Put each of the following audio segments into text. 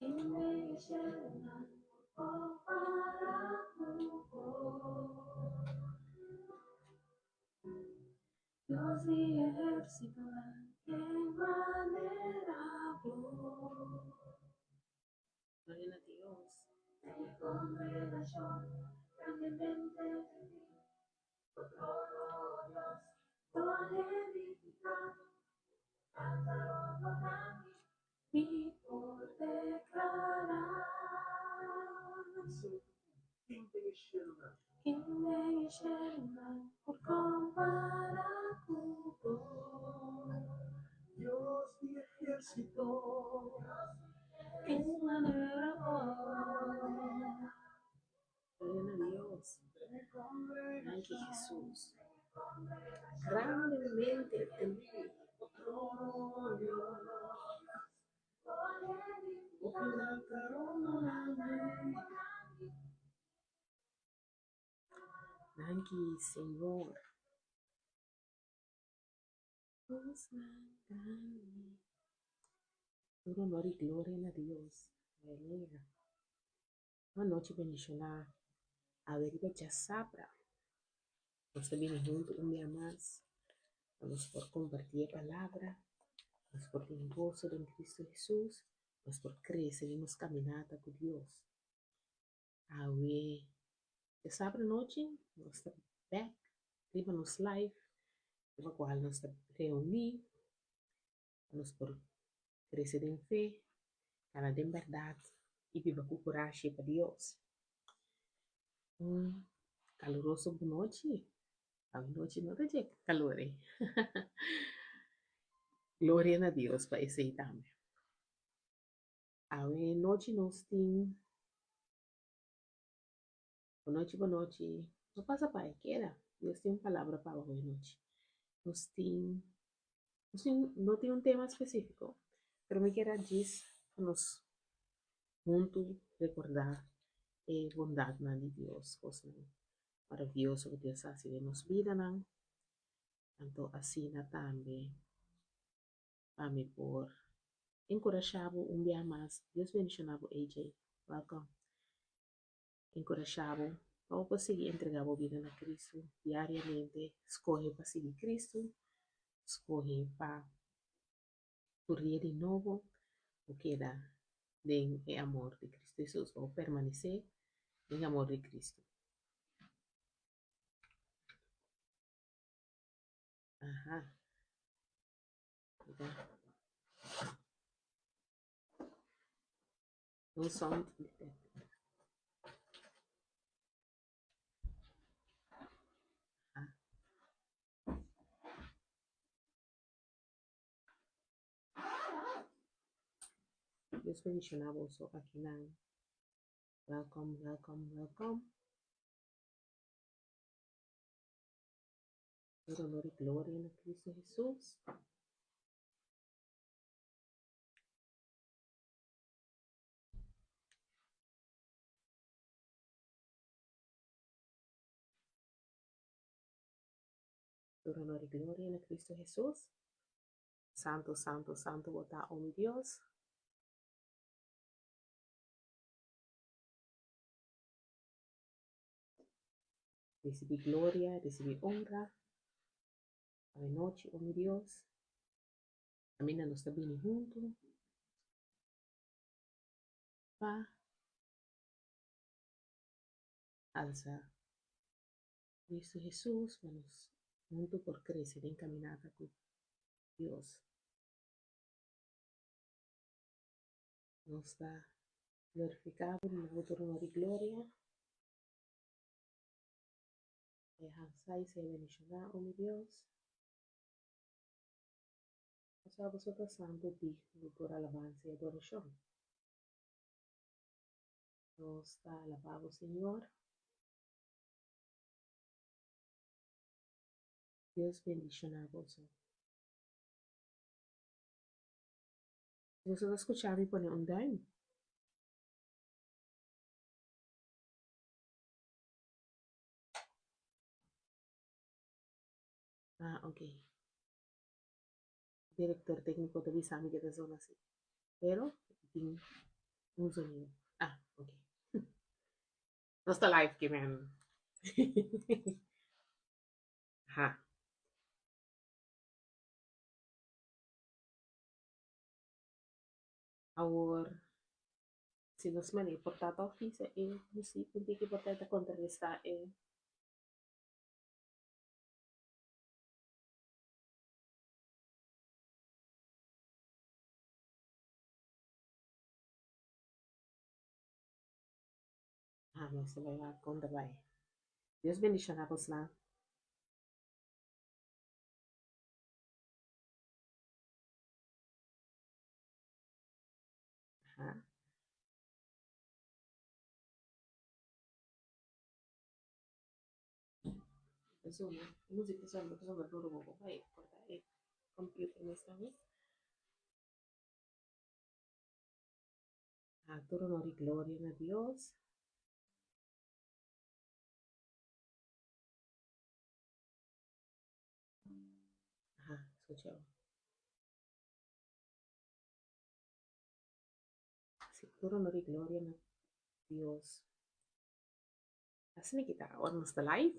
Gloria na Dios. Gloria na Dios. Danki Jesus. Grandemente temí. Danki Señor. Tur honor y gloria na Dios. Aleluya. Un anochi bendiciona. Awe riba djasabra. Nos ta bini huntu un bia mas pa nos por comparti e palabra, nos por tin goso den Cristo Jesus, nos por crece den nos caminata cu Dios. Awe djasabra anochi nos ta bek riba nos live riba cual nos ta reuni pa nos por crece den fe, cana den berdad y biba cu curashi pa Dios. Un caluroso bunochi, awe nochi no ta dje calor ey. Gloria na Dios pa esey tambe. Awe nochi nos tin Bonochi bonochi no pasa pa e keda Dios tin un palabra pa bo awe nochi nos tin nos tin no tin un tema specifico pero mi kier a djis pa nos huntu recorda e bondadnan di Dios cosnan maravioso cu Dios a haci den nos bidanan anto asina tambe pa mi por enkurashá bo un bia mas. Dios bendishoná bo AJ. Welcome. Enkurashá bo pa bo por sigui entregá bo bida na Kristu diariamente. Skohe pa sigui Kristu. Skohe pa tur dia di nobo bo keda den e amor di Kristu Hesus, pa bo permanesé den amor di Kristu. Aha. No sound detected. Ah. Dios bendiciona boso akinan. Welcome, welcome, welcome. Tur honor y gloria na Cristo Jesus. Tur honor y gloria na Cristo Jesus. Santo, santo, santo bo ta, o mi Dios. Ricibi gloria, ricibi honra. Awe nochi, o mi Dios. Caminda nos ta bini hunto pa alsa Cristo Jesus, pa nos hunto por crece den caminata cu Dios. Nos ta glorifica bo, duna bo tur honor y gloria. E alsa y sea bendiciona, o mi Dios. Pasobra boso ta santu, digno di tur alabansa i adorashon. Nos ta alabá bo, Señor. Dios bendishoná boso. Si boso ta skuchá mi pone un duim. Ah, ok. Director técnico ta bisa mi ke ta zona así. Pero tin. Un sonido. Ah, ok. Nos ta live ke men. Ha. Awor, si nos mane por ta tòg hisa e muziek un tiki por ta e ta kontrarestá e. Ah, nos ta bai wak kon ta bai. Dios bendishoná bosnan. Aha. Ta zona, e muzik ta zona, ta zona duro bo bai korta e computer mes tambe. Ah, tur honor y gloria na Dios. Aha, escucha. Sí, tur honor y gloria na Dios. Asina ki ta, ora nos ta live,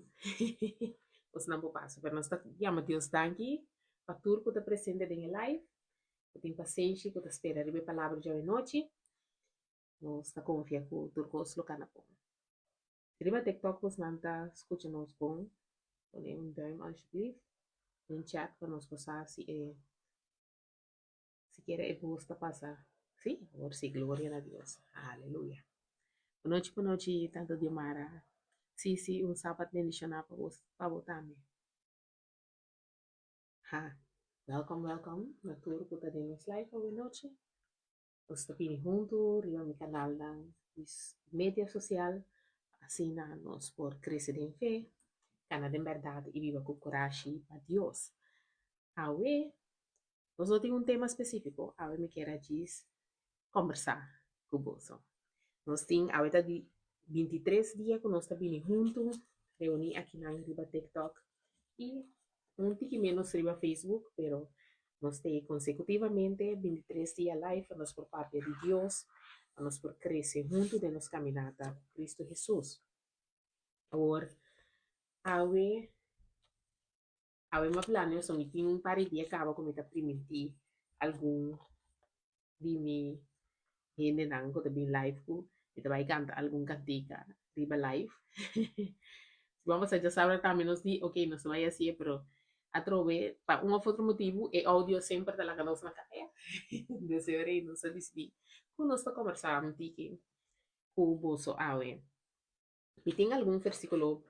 bosnan por pasa, pero nos ta yama Dios danki pa tur ku ta presente den e live, ku tin pasenshi, ku ta spera riba e palabra djawe nochi. Nos ta konfia ku tur kos lo kana bon. Si riba TikTok bosnan ta skucha nos bon, pone un duim alsjeblieft den chat pa nos por sa si e Sikiera e bos ta pasa. Sí, awor sí, gloria na Dios. Aleluya. Bonochi, bonochi, Tanta Diomara. Sí, sí, un sabat bendishoná pa bos, pa bo tambe. Ha, welkom, welkom na tur ku ta den nos live awe nochi. Nos ta bini huntu riba mi kanalnan di media sosial, asina nos por krese den fe, kana den bèrdat i biba ku kurashi pa Dios. Awe Nos no tin un tema spesífiko, awe mi kier a djis kòmbersá ku boso. Nos tin, awe ta di bintitres dia ku nos ta bini huntu, reuní akinan riba TikTok i un tiki ménos riba Facebook, pero nos ta ei konsekutivamente bintitres dia live pa nos por papia di Dios, pa nos por krese huntu den nos kaminata ku Kristu Hesus. Awor, awe. Awe mi a plania so mi tin un par di dia kaba ku mi ta primintí algun di mi hendenan ku ta bin live ku mi ta bai kanta algun kantika riba live. Si bo a pasa djasabra tambe nos di ok nos ta bai hasié pero atrobe pa un of otro motibu e audio semper ta laga nos na kaya. Deseo rei nos a disidí ku nos ta kombersá un tiki ku boso awe. Mi tin algun versíkulo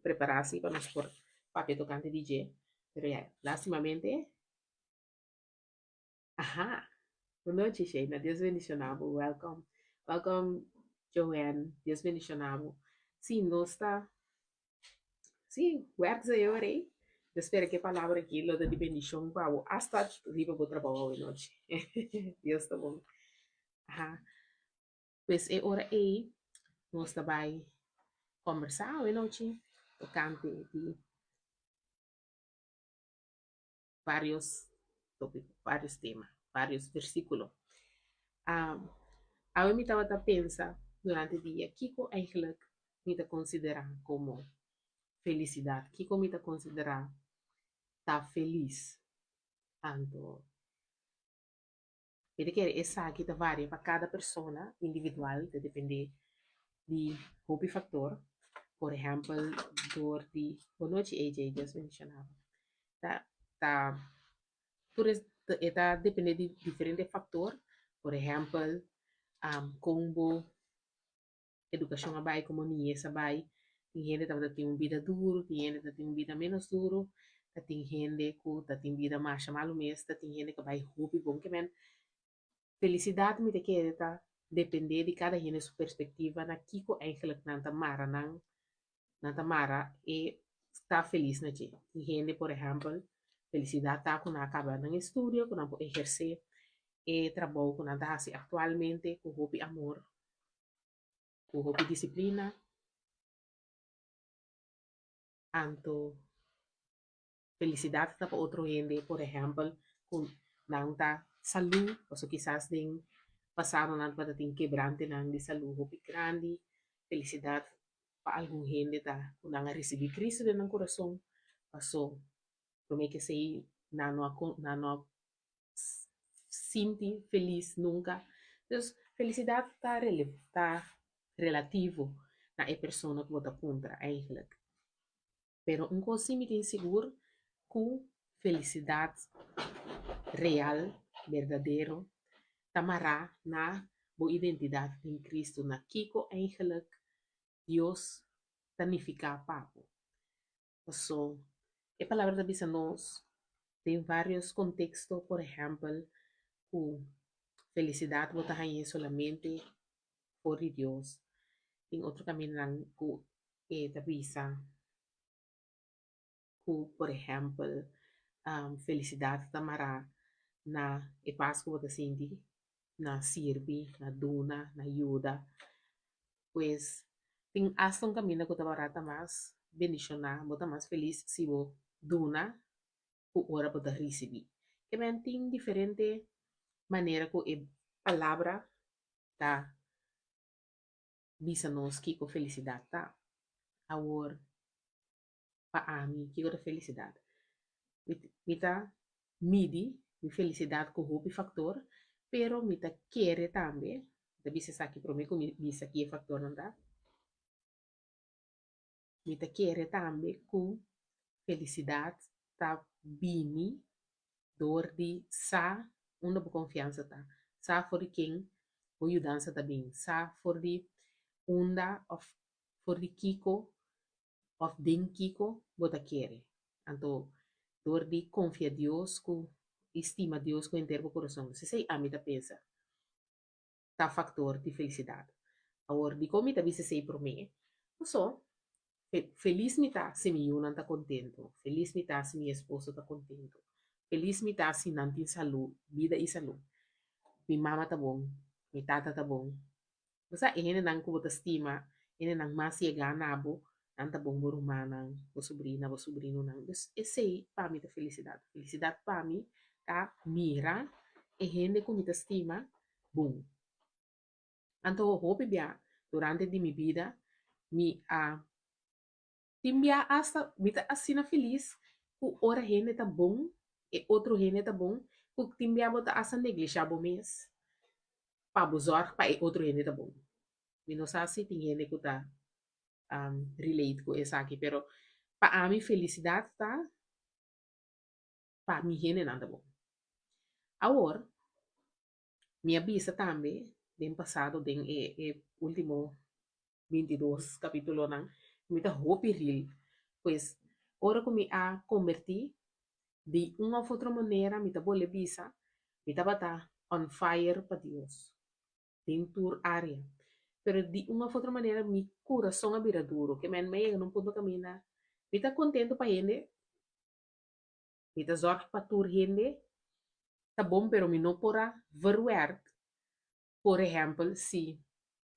prepará así pa nos por papia tokante di dje, pero ya, lástimamente. Aha! Bon nochi, Sheina. Dios bendishoná bo. Welkom. Welkom, Joanne. Dios bendishoná bo. Sí, nos ta. Sí, wèrk Señor, ey. Mi ta spera ku e palabra aki lo ta di bendishon pa bo asta riba bo trabou awe nochi. Dios ta bon. Aha. Pues e ora ei nos ta bai kombersá awenochi tokante di vários tópiko, vários tema, vários versíkulo. Awe mi tabata pensa durante dia kiko eigentlik mi ta konsiderá komo felisidat, kiko mi ta konsiderá ta felis. Anto. Mi ta kere esaki ta varia pa kada persona individual, ta depende di hopi faktor. Por ehèmpel dor di, bo nochi AJ, Dios bendishona bo. Ta ta tur es e ta depende di diferente faktor, por ehèmpel kon bo edukashon a bai, komo niñes a bai. Tin hende tabata tin un bida duru, tin hende ta tin un bida ménos duru, ta tin hende ku ta tin bida masha malu mes, ta tin hende ku a bai hopi bon. Ke men felisidat mi ta kere ta dependé di kada hende su perspektiva na kiko eigentlik nan ta mara nan, nan ta mara e ta felis na dje. Tin hende por ehèmpel felisidat ta ku nan a kaba nan estudio, ku nan por ehersé e trabou ku nan ta hasi aktualmente ku hopi amor. Ku hopi disiplina, anto felisidat ta pa otro hende, por ehèmpel ku nan ta salú, pasobra kisas den Pasado nan tabata tin kebrantenan di salú hopi grandi. Felisidat pa algun hende ta ku nan a risibí Kristu den nan kurason, paso promé ku esei nan no a nan no a sinti felis nunka. Dus felisidat ta ta relativo na e persona ku bo ta puntra eigentlik. Pero un kos si mi tin sigur ku felisidat real, berdadero, ta mará na bo identidat den Kristu, na kiko eigentlik Dios ta nifiká pa bo. Paso e palabra ta bisa nos den vários konteksto, por ehèmpel, ku felisidat bo ta hañ'é solamente for di Dios. Tin otro kamindanan ku e ta bisa ku, por ehèmpel, felisidat ta mará na e pas ku bo ta sinti, na sirbi, na duna, na yuda. Pues, tin asta un kaminda ku ta mará ta mas bendishoná, bo ta mas felis si bo duna ku ora bo ta risibí. Ke men tin diferente manera ku e palabra ta bisa nos kiko felisidat ta. Awor, pa ami, kiko ta felisidat? Mi ta midi mi felisidat ku hopi faktor, pero mi ta kere tambe, mi ta bisa esaki prome ku mi bisa ki e faktornan ta, Mi ta kere tambe ku felisidat ta bini dor di sa unda bo konfiansa ta, sa for di ken bo yudansa ta bin, sa for di unda òf for di kiko òf den kiko bo ta kere. Anto dor di konfia Dios ku i stima Dios ku henter bo kurason. Esei ami ta pensa. Ta faktor di felisidat. Awor, dikon mi ta bisa esei promé? Paso, felis mi ta si mi yunan ta kontentu, felis mi ta si mi esposo ta kontentu, felis mi ta si nan tin salú, bida i salú. Mi mama ta bon, mi tata ta bon. Bo sa, e hendenan ku bo ta stima, hendenan mas yegá na bo, nan ta bon, bo rumannan, bo subrina, bo subrinonan. Dus esei pa mi ta felisidat. Felisidat pa mi ta mira e hende ku mi ta stima bon. Anto hopi bia durante di mi bida mi a tin bia asta mi ta asina felis ku ora hende ta bon e otro hende ta bon ku tin bia bo ta asta neglisha bo mes pa bo zorg pa e otro hende ta bon. Mi no sa si tin hende ku ta relate ku esaki pero pa ami felisidat ta pa mi hendenan ta bon. Awor Mi a bisa tambe den pasado den e e ultimo 22 capitulonan mi ta hopi real. Pues ora cu mi a converti di un of otro manera mi ta bolbe bisa mi tabata on fire pa Dios den tur area. Pero di un of otro manera mi curason a bira duro ke men mi a yega na un punto caminda mi ta contento pa hende. Mi ta zorg pa tur hende ta bon pero mi no por a verwerk, por ehempel si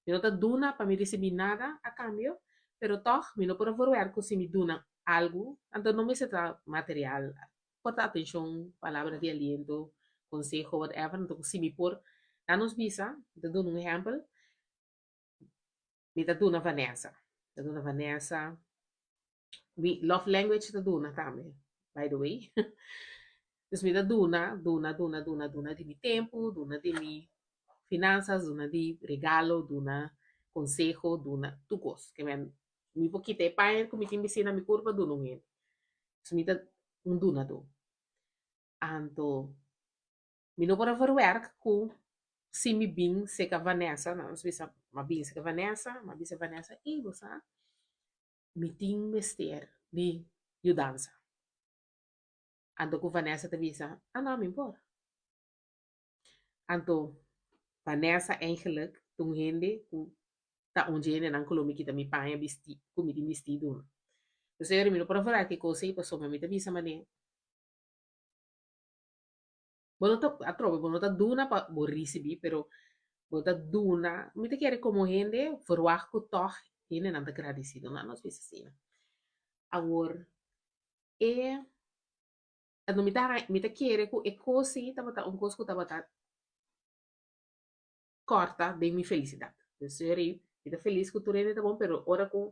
mi no ta duna pa mi ricibi nada a cambio pero tog mi no por a verwerk cu si mi duna algo anto no mester ta material por ta atencion, palabra di aliento, conseho whatever anto si mi por nan nos bisa mi ta duna un ehempel mi ta duna Vanessa, mi ta duna Vanessa. Mi love language ta duna tambe, by the way. Dus mi ta duna, duna, duna, duna, duna di mi tempu, duna di mi finansas, duna di regalo, duna konseho, duna tur kos. Ke men mi por kita e paña ku mi tin bisti na mi kurpa duna un hende. Dus mi ta un dunadó. Anto mi no por a verwerk ku si mi bin seka Vanessa, nos bisa, mi a bin seka Vanessa, mi a bisa Vanessa, ey bo sa. Mi tin mester di yudansa. Anto ku Vanessa ta bisa, Ah no, mi por. Anto Vanessa eigenlijk ta un hende ku ta un dje hendenan ku lo mi kita mi paña bisti ku mi tin bisti duna. Entonces ora mi no por a verá ki kos ei pasobra mi ta bisa manera. Bo no ta atrobe bo no ta duna pa bo risibi pero bo ta duna mi ta kere komo hende verwagt ku tòg hendenan ta gradisido na nos bisa asina. Awor e anto mi ta mi ta kere ku e kos ei tabata un kos ku tabata. kòrta den mi felisidat. Dus seri, mi ta felis ku tur hende ta bon, pero ora ku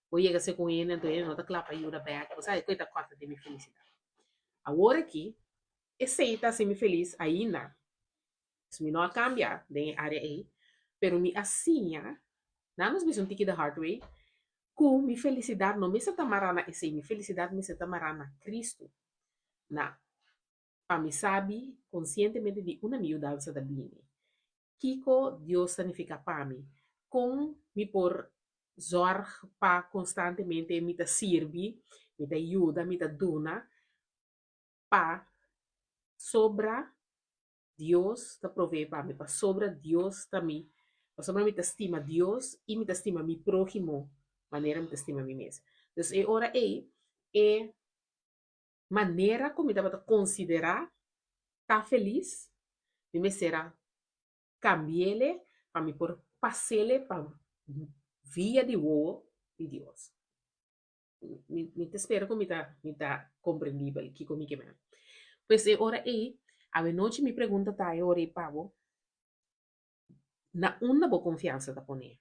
bo yega ser ku un hende anto hende no ta kla pa yuda bèk, bo sa ku e ta kòrta den mi felisidat. Awor aki, esei ta hasi mi felis ainda. Dus mi no a kambia den e área ei, pero mi a siña, nan nos bisa un tiki the hard way, ku mi felisidat no mester ta mará na esei, mi felisidat mester ta mará na Kristu, na pa mi sabi konsientemente di unda mi yudansa ta bini, kiko Dios ta nifiká pa mi, kon mi por zòrg pa konstantemente mi ta sirbi, mi ta yuda, mi ta duna pa sobra Dios ta proveé pa mi, pasobra Dios ta mi, pasobra mi ta stima Dios i mi ta stima mi próhimo manera mi ta stima mi mes. Dus e ora ei e manera ku mi tabata konsiderá ta felis, mi mester a kambi'ele pa mi por pas'ele pa via di wowo di Dios. Mi mi ta spera ku mi ta mi ta komprendibel kiko mi ke men. Pues e ora ei, awenochi mi pregunta ta e ora ei pa bo, na unda bo konfiansa ta pone?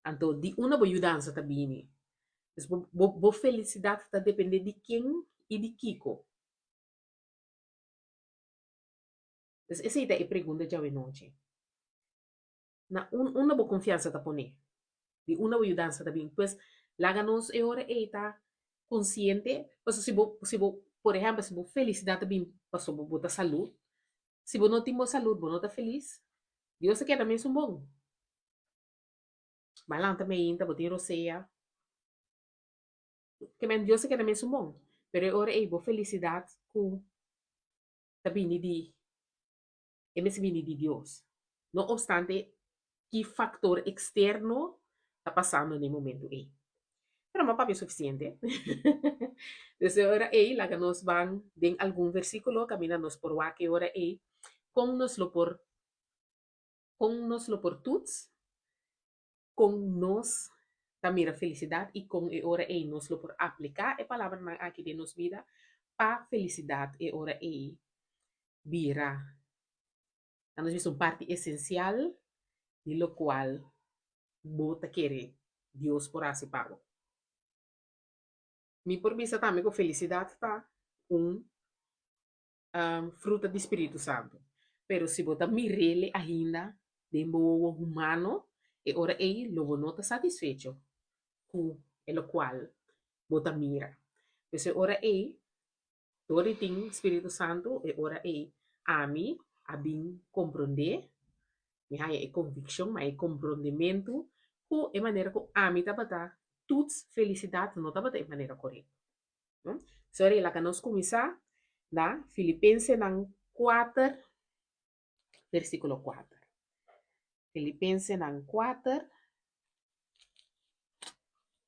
Anto di unda bo yudansa ta bini? Pues bo bo bo felisidat ta depende di ken i di kiko? Pues esei ta e pregunta djawe nochi. Na un unda bo konfiansa ta pone? Di unda bo yudansa ta bini? Pues laga nos e ora ei ta konsiente, pasobra si bo si bo por ehèmpel si bo felisidat ta bini pasobra bo ta salud, si bo no tin bo salud bo no ta felis, Dios ta keda mesun bon. Bo a lanta meinta, bo tin rosea, ke men Dios ta keda mesun bon, pero e ora ei bo felisidat ku ta bini di e mester bini di Dios, no opstante ki faktor eksterno ta pasando na e momentu ei. Pero mi a papia sufisiente. Dus e ora ei laga nos ban den algun versíkulo kaminda nos por wak e ora ei kon nos lo por kon nos lo por tuts kon nos ta mira felisidat i kon e ora ei nos lo por apliká e palabranan aki den nos bida pa felisidat e ora ei bira ta nos bisa un parti esensial di lokual bo ta kere Dios por hasi pa bo. Mi por bisa tambe ku felisidat ta un fruta di Spiritu Santu. Pero si bo ta mir'el ainda den bo wowo humano, e ora ei lo bo no ta satisfecho ku e lokual bo ta mira. Pues e ora ei, dor di tin Spiritu Santu, e ora ei ami a bin komprondé, mi haña e konvikshon, mi haña e komprondementu ku e manera ku ami tabata tuts felisidat no tabata e manera korekto. Sorry, laga nos kuminsá na Filipensenan kuater, versíkulo kuater. Filipensenan kuater,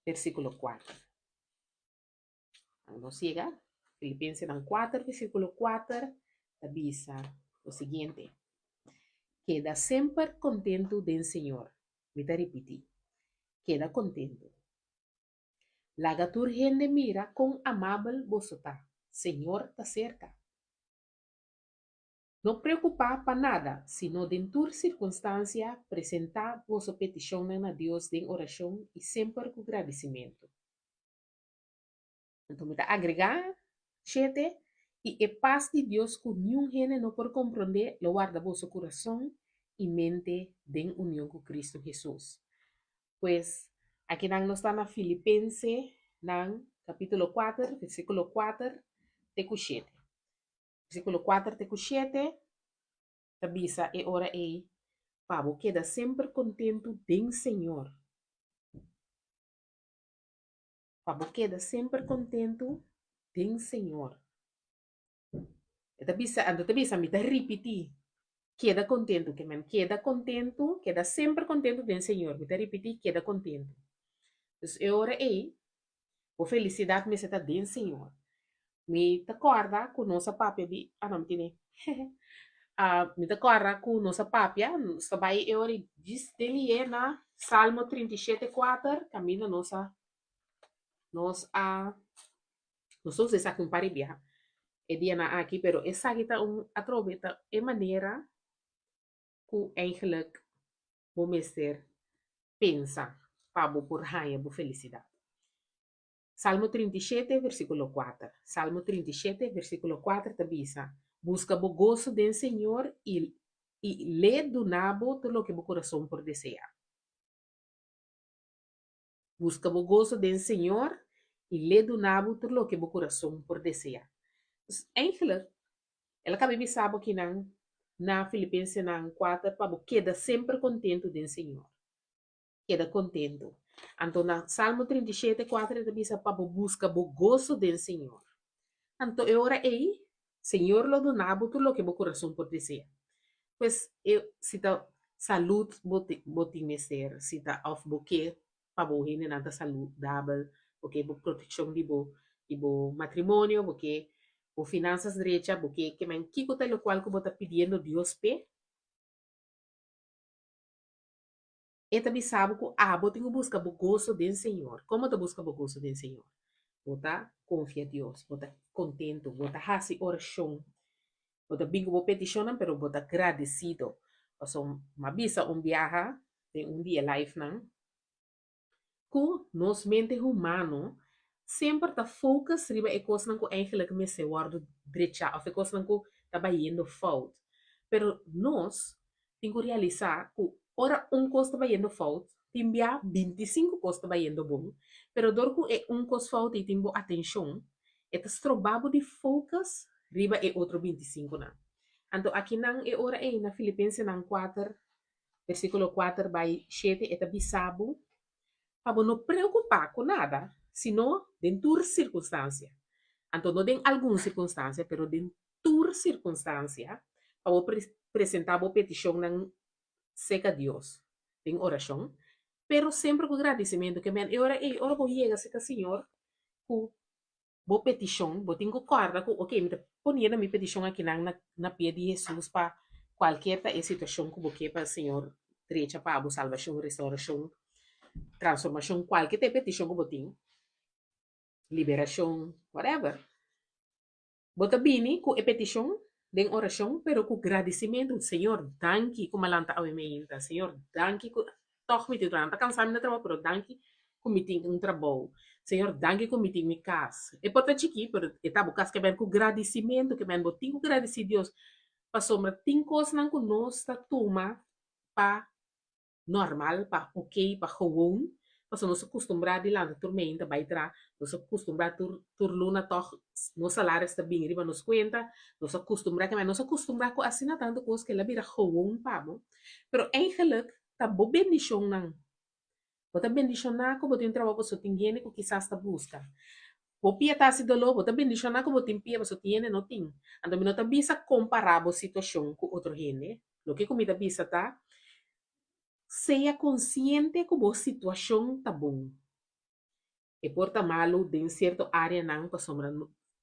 versíkulo kuater. Nos yega, Filipensenan kuater, versíkulo kuater ta bisa lo siguiente, Keda semper kontentu den Señor. Mi ta ripití, keda kontentu. Laga tur hende mira kon amabel boso ta. Señor ta serka. No preokupá pa nada, sino den tur sirkunstansia presentá boso petishonnan na Dios den orashon i semper ku gradisimentu. Anto mi ta agregá, Shete, I e pas di Dios ku niun hende no por komprondé lo warda boso kurason i mente den union ku Kristu Hesus. Pues, akinan nos ta na Filipensenan kapítulo kuater, versíkulo kuater te ku shete. Versíkulo kuater te ku shete ta bisa e ora ei, Pa bo keda semper kontentu den Señor. Pa bo keda semper kontentu den Señor. E ta bisa, anto ta bisa, mi ta ripití, keda kontentu, ke men keda kontentu, keda semper kontentu den Señor. Mi ta ripití, keda kontentu. Dus e ora ei, bo felisidat mester ta den Señor. Mi ta kòrda ku nos a papia di, ah no, mi tene, mi ta kòrda ku nos a papia, nos ta bai e ora ei djis den lié na Salmo 37, kuater, kaminda nos a, nos a, nos ta usa esaki un par di biaha e dianan aki, pero esaki ta un, atrobe ta e manera. ku eigenlijk bo mester pensa pa bo por haña bo felisidat. Salmo 37, versíkulo 4. Salmo 37, versíkulo 4 ta bisa, Buska bo goso den Señor i i l'e duna bo tur loke bo kurason por deseá. Buska bo goso den Señor i l'e duna bo tur loke bo kurason por deseá. Dus eigenlijk, el a kaba bisa bo kinan na Filipensenan 4 pa bo keda semper kontentu den Señor. Keda kontentu. Anto na Salmo 37, 4 e ta bisa pa bo buska bo goso den Señor. Anto e ora ei, Señor lo duna bo tur loke bo kurason por deseá. Pues e si ta salud bo bo tin mester, si ta of bo ke pa bo hendenan ta saludabel, bo ke bo protekshon di bo di bo matrimonio, bo ke bo finansas drecha, bo ke ke men kiko ta lokual ku bo ta pidiendo Dios p'e? E ta bisa bo ku abo tin ku buska bo goso den Señor. Kon bo ta buska bo goso den Señor? Bo ta konfia Dios, bo ta kontentu, bo ta hasi orashon, bo ta bin ku bo petishonnan pero bo ta gradesido. Pasobra mi a bisa un biaha den un di e live-nan ku nos mente humano semper ta focus riba e kosnan ku eigenlijk mester wòrdu drechá òf e kosnan ku ta bayendo fout. Pero nos tin ku realisá ku ora un kos ta bayendo fout, tin bia 25 kos ta bayendo bon, pero dor ku e un kos fout ei tin bo atenshon, e ta stroba bo di focus riba e otro 25 nan. Anto akinan e ora ei na Filipensenan 4 Versíkulo 4 bai 7 e ta bisa bo pa bo no preokupá ku nada, sino den tur sirkunstansia. Anto no den algun sirkunstansia, pero den tur sirkunstansia, pa bo presentá bo petishonnan serka Dios den orashon, pero semper ku gradisimentu. Ke men e ora ei, ora bo yega serka Señor ku bo petishon, bo tin ku kòrda ku, oke, mi ta poniendo mi petishon akinan na na pie di Hesus pa kualkier ta e situashon ku bo ke pa Señor drecha pa bo, salbashon, restaurashon, transformashon, kualke ta e petishon ku bo tin, liberashon, whatever. Bo ta bini ku e petishon den orashon pero ku gradisimentu, Señor, danki ku mi a lanta awe meinta, Señor, danki ku Tòg mi tin trabou. Mi ta kansá mi na trabou, pero danki ku mi tin un trabou. Señor, danki ku mi tin mi kas. E por ta chikí, pero e ta bo kas. Ke men ku gradisimentu, ke men bo tin ku gradisí Dios pasobra tin kosnan ku nos ta tuma pa normal, pa okey, pa gewoon, pasobra nos a kustumbrá di lanta tur meinta bai traha, nos a kustumbrá tur tur luna tòg nos salaris ta bin riba nos kuenta, nos a kustumbrá, ke men nos a kustumbrá ku asina tantu kos ke el a bira gewoon pa bo. Pero eigenlik ta bo bendishonnan. Bo ta bendishoná ku bo tin trabou pasobra tin hende ku kisas ta buska. Bo pia ta hasi doló, bo ta bendishoná ku bo tin pia pasobra tin hende no tin. Anto mi no ta bisa kompará bo situashon ku otro hende. Loke ku mi ta bisa ta, sea konsiente ku bo situashon ta bon. E por ta malu den sierto áreanan pasobra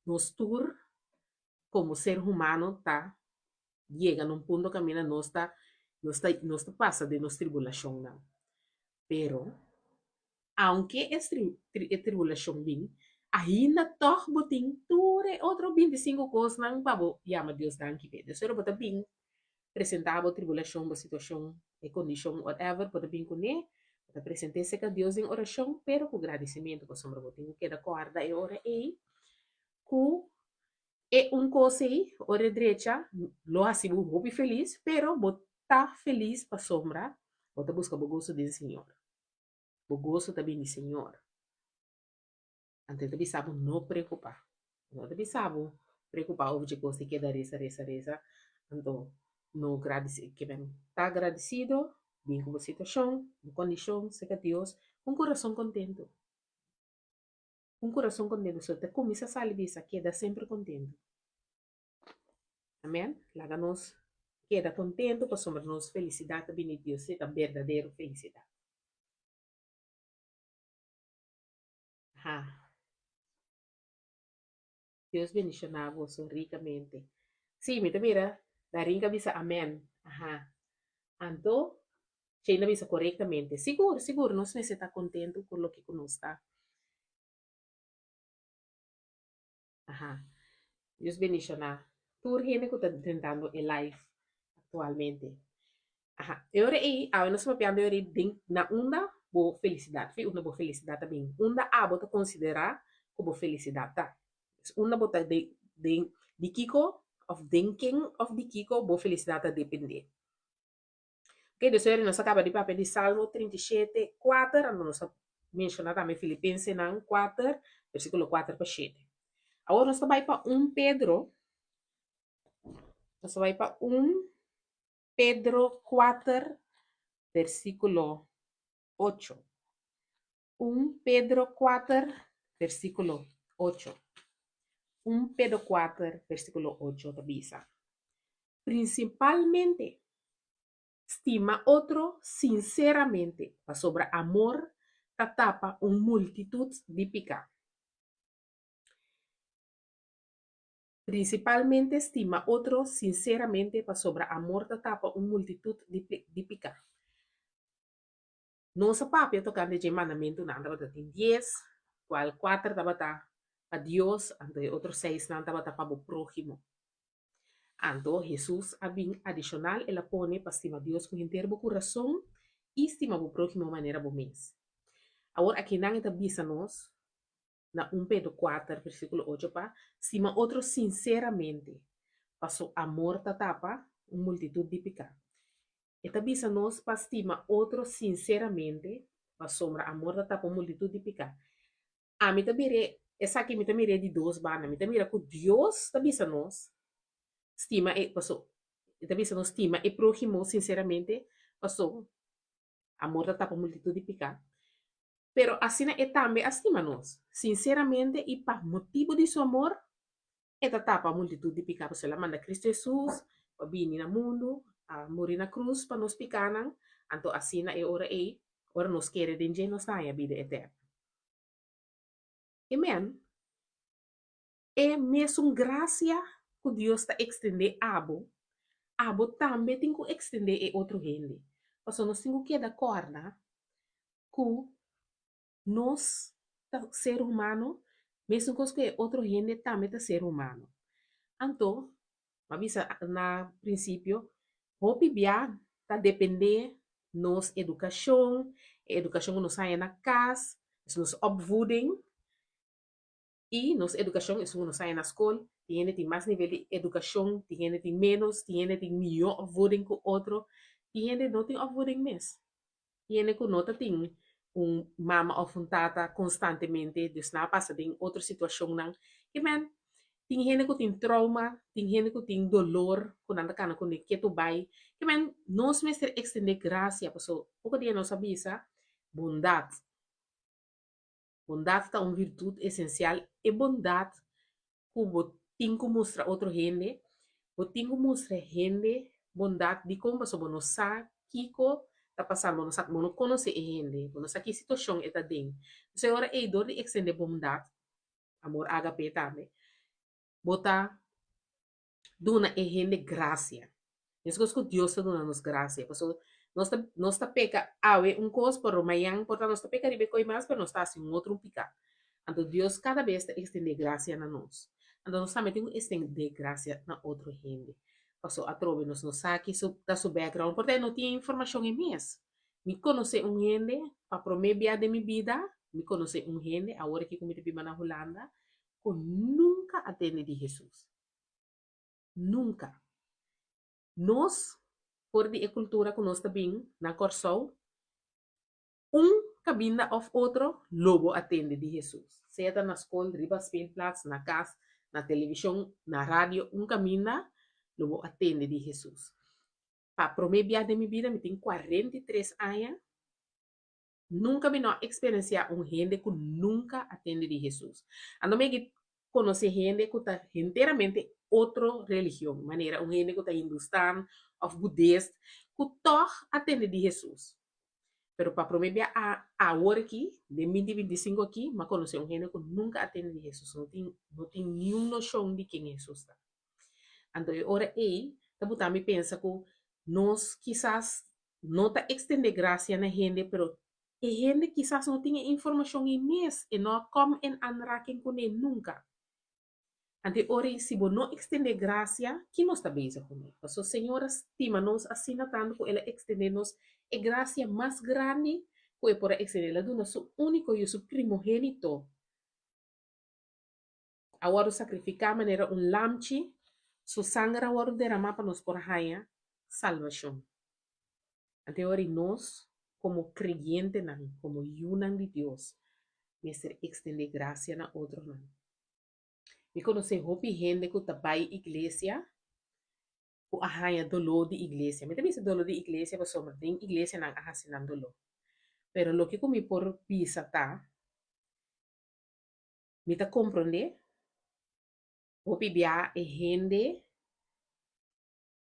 nos tur komo ser humano ta yega na un punto kaminda nos ta nos ta nos ta pasa den nos tribulashonnan. Pero aunke e e tribulashon bin, ainda tòg bo tin tur e otro 25 kosnan pa bo yama Dios danki p'e. Des ora bo ta bin presentá bo tribulashon, bo situashon, e kondishon, whatever, bo ta bin kuné, bo ta present'é serka Dios den orashon, pero ku gradisimentu, pasobra bo tin ku keda kòrda e ora ei ku e un kos ei, ora e drecha, lo hasi bo hopi felis, pero bo ta felis pasobra bo ta buska bo goso den Señor. Bo goso ta bini Señor. Anto e ta bisa bo no preocupa. E no ta bisa bo preocupa over dje cos di keda reza, reza, reza. Anto no gradeci, ke men ta agradecido, bin cu bo situacion, bo condicion cerca Dios, cu un curason contento. Cu un curason contento. So ta cuminsa sali bisa keda semper contento. Amen. Laga nos keda contento pasobra nos felicidad ta bini di Dios, e ta berdadero felicidad. Ha. Dios bendiciona boso ricamente. Sí, mi ta mira Darinka bisa amen. Aha. Anto, Sheila bisa corectamente. Sigur, sigur, nos mester ta contento cu loke cu nos ta. Aha. Dios bendiciona tur hende cu ta drentando e live actualmente. Aha, e ora ei, awe nos ta papiando e ora ei den na unda bo felisidat, fi unda bo felisidat ta bin, unda abo ta konsiderá ku bo felisidat ta. Dus unda bo ta den den di kiko òf den ken òf di kiko bo felisidat ta dependé. Oke, dus e ora nos a kaba di papia di Salmo 37, 4, anto nos a menshoná tambe Filipensenan 4, versíkulo 4 pa 7. Awor nos ta bai pa 1 Pedro, nos ta bai pa 1 Pedro 4, versíkulo 8. 1 Pedro 4, versíkulo 8. 1 Pedro 4, versíkulo 8 ta bisa, Prinsipalmente, stima otro sinseramente, pasobra amor ta tapa un multitut di piká. Prinsipalmente, stima otro sinseramente, pasobra amor ta tapa un multitut di piká. Nos a papia tokante dje mandamentunan, tabata tin dies, kual kuater tabata pa Dios, anto e otro seisnan tabata pa bo próhimo. Anto Hesus a bin adishonal, el a pone pa stima Dios ku henter bo kurason i stima bo próhimo manera bo mes. Awor akinan e ta bisa nos na 1 Pedro 4 versíkulo 8 pa stima otro sinseramente, paso amor ta tapa un multitut di piká. E ta bisa nos pa stima otro sinseramente, pasobra amor ta tapa un multitut di piká. Ami ta mir'é, esaki mi ta mir'é di dos banda. Mi ta mira ku Dios ta bisa nos stima e, paso, e ta bisa nos stima e próhimo sinseramente, paso amor ta tapa un multitut di piká. Pero asina e tambe a stima nos sinseramente i pa motibu di su amor e ta tapa multitut di piká. Pasobra el a manda Kristu Hesus pa bini na mundu, a muri na krus pa nos pikánan, anto asina e ora ei, ora nos kere den dje, nos ta haña bida eterno. Amen. E mesun grasia ku Dios ta ekstendé abo, abo tambe tin ku ekstendé e otro hende. Pasobra nos tin ku keda kòrda ku Nos ta ser humano, mesun kos ku e otro hende tambe ta ser humano. Anto, m'a bisa na prinsipio, hopi bia ta dependé nos edukashon, e edukashon ku nos haña na kas, nos opvoeding, I nos edukashon esun ku nos haña na skol, tin hende tin mas nivel di edukashon, tin hende tin ménos, tin hende tin mihó opvoeding ku otro, tin hende no tin opvoeding mes. Tin hende ku no ta tin un mama òf un tata konstantemente, dus nan a pasa den otro situashonnan. Ke men, tin hende ku tin trouma, tin hende ku tin dolor ku nan ta kana kuné ketu bai. Ke men, nos mester ekstendé grasia, pasobra poko dia nos a bisa bondat. Bondat ta un virtut esensial, e bondat ku bo tin ku mustra otro hende. Bo tin ku mustra hende bondat dikon? Pasobra bo no sa kiko ta pasando, bo no sa, bo no konosé e hende, bo no sa ki situashon e ta den. Entonces e ora ei dor di ekstendé bondat, amor ágape tambe, bo ta duna e hende gracia. Meskos ku Dios ta duna nos gracia. Pasobra nos ta, nos ta peka awe un kos, pero mañan por ta nos ta peka riba e koi mas, pero nos ta hasi un otro un piká. Anto Dios kada bes ta ekstendé gracia na nos. Anto nos tambe tin ku ekstendé gracia na otro hende. Pasobra atrobe nos no sa ki su ta su background, por ta e no tin e informashon e mes. Mi konosé un hende pa promé bia den mi bida, mi konosé un hende, awor aki ku mi ta biba na Hulanda, ku nunka a tende di Hesus. Nunka. Nos, for di e kultura ku nos ta bin na Kòrsou, un kabinda òf otro lo bo a tende di Hesus. Sea ta na skol, riba speelplaats, na kas, na televishon, na radio, un kaminda lo bo a tende di Hesus. Pa promé bia den mi bida, mi tin 43 aña, Nunka mi no a eksperensiá un hende ku nunka a tende di Hesus. Anto mi a ke konosé hende ku ta henteramente otro religion, manera un hende ku ta hindustan òf budist, ku tòg a tende di Hesus. Pero pa promé bia a awor aki, den binti 25 aki, mi a konosé un hende ku nunka a tende di Hesus, no tin no tin niun noshon di ken Hesus ta. Anto e ora ei ta buta mi pensa ku nos kisas no ta extende gracia na hende pero e hende kisas no tin e informacion ei mes, e no a kom en aanraking cune nunca. Anto e ora ei si bo no ekstendé grasia, ki nos ta bezig kuné? Pasobra Señor a stima nos asina tantu ku El a ekstendé nos e grasia mas grandi ku E por a ekstendé. El a duna Su úniko Yu, Su primogénito, a wòrdu sakrifiká manera un lamchi, Su sanger a wòrdu deramá pa nos por haña salbashon. Anto e ora ei nos, komo kreyentenan, komo yunan di Dios, mester ekstendé grasia na otronan. Mi konosé hopi hende ku ta bai iglesia ku a haña doló di iglesia. Mi ta bisa doló di iglesia pasobra den iglesia nan a hasi nan doló. Pero loke ku mi por bisa ta, mi ta komprondé hopi bia e hende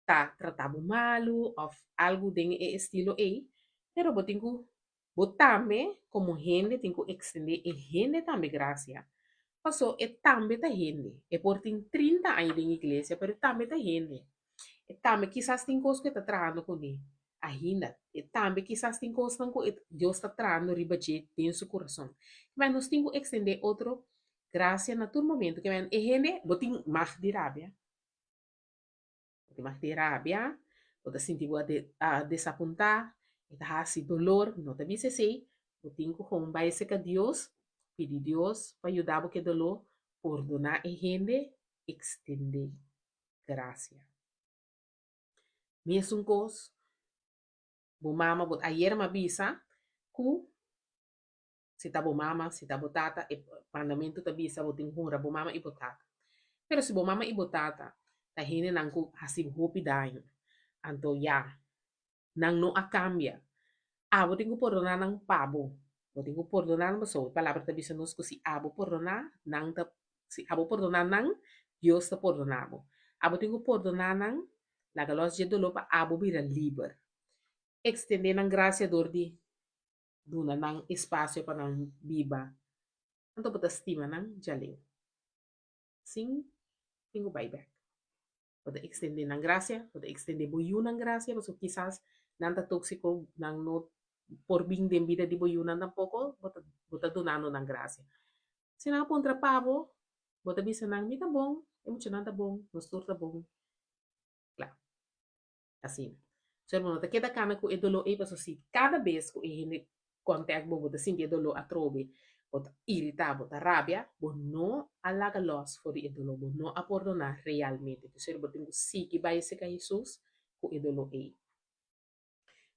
ta trata bo malu òf algu den e estilo ei, pero bo tin ku bo tambe komo hende tin ku ekstendé e hende tambe grasia, paso e tambe ta hende, e por tin 30 aña den iglesia pero e tambe ta hende, e tambe kisas tin kos ku e ta trahando kuné ainda, e tambe kisas tin kosnan ku e Dios ta trahando riba dje den su kurason. Kiba nos tin ku ekstendé otro grasia na tur momento, kiba e hende bo tin mag di rabia. Bo tin mag di rabia, bo ta sinti bo a desapuntá, e ta hasi dolor, no ta bisa esei, bo tin ku kon bai serka Dios, pidi Dios pa yuda bo ku e doló, pordoná e hende, ekstendé grasia. Mesun kos, bo mama, bo ayer mi a bisa ku Si ta bo mama, si ta bo tata, e mandamentu ta bisa bo tin honra bo mama i bo tata. Pero si bo mama i bo tata ta hendenan ku hasi bo hopi daño, anto ya, nan no a kambia. Abo tin ku pordoná nan pa bo. Bo tin ku pordoná nan pasobra e palabra ta bisa nos ku si abo pordoná, nan ta, si abo pordoná nan, Dios ta pordoná bo. Abo tin ku pordoná nan, laga lòs dje doló pa abo bira liber. Ekstendé nan grasia dor di duna nan espasio pa nan biba, anto bo ta stima nan djaleu, sin tin ku bai bek. Bo ta ekstendé nan grasia, bo ta ekstendé bo yunan grasia, pasobra kisas nan ta tóksiko, nan no por bin den bida di bo yunan tampoko, bo ta bo ta dunando nan grasia. Si nan a puntra pa bo, bo ta bisa nan, mi ta bon, e muchanan ta bon, nos tur ta bon, kla. Asina. So bo no ta keda kana ku e doló ei pasobra si kada bes ku e hende kòntèkt bo, bo ta sinti e doló atrobe, bo ta iritá, bo ta rabia, bo no a laga lòs for di e doló, bo no a pordoná realmente. Entonces bo tin ku sigui bai serka Hesus ku e doló ei.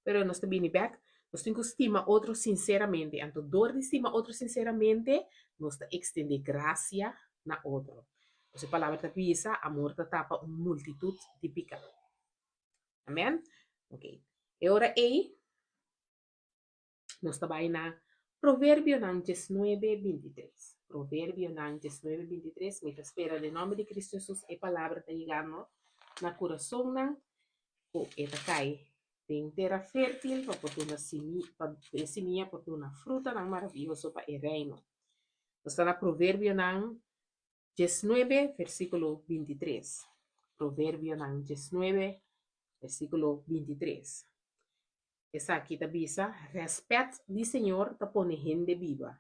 Pero nos ta bini bèk, nos tin ku stima otro sinseramente. Anto dor di stima otro sinseramente, nos ta ekstendé grasia na otro. Nos e palabra ta bisa, amor ta tapa un multitut di piká. Amen? Ok. E ora ei, nos ta bai na Proverbionan diesnuebe bintitres. Proverbionan diesnuebe bintitres. Mi ta spera den nòmber di Kristu Hesus e palabra ta yegando na kurasonnan ku e ta kai den tera fértil pa por duna simi, pa e simia por duna frutanan maravioso pa e Reino. Nos ta na Proverbionan diesnuebe versíkulo bintitres. Proverbionan diesnuebe versíkulo bintitres. Esaki ta bisa, Rèspèt di señor ta pone hende biba.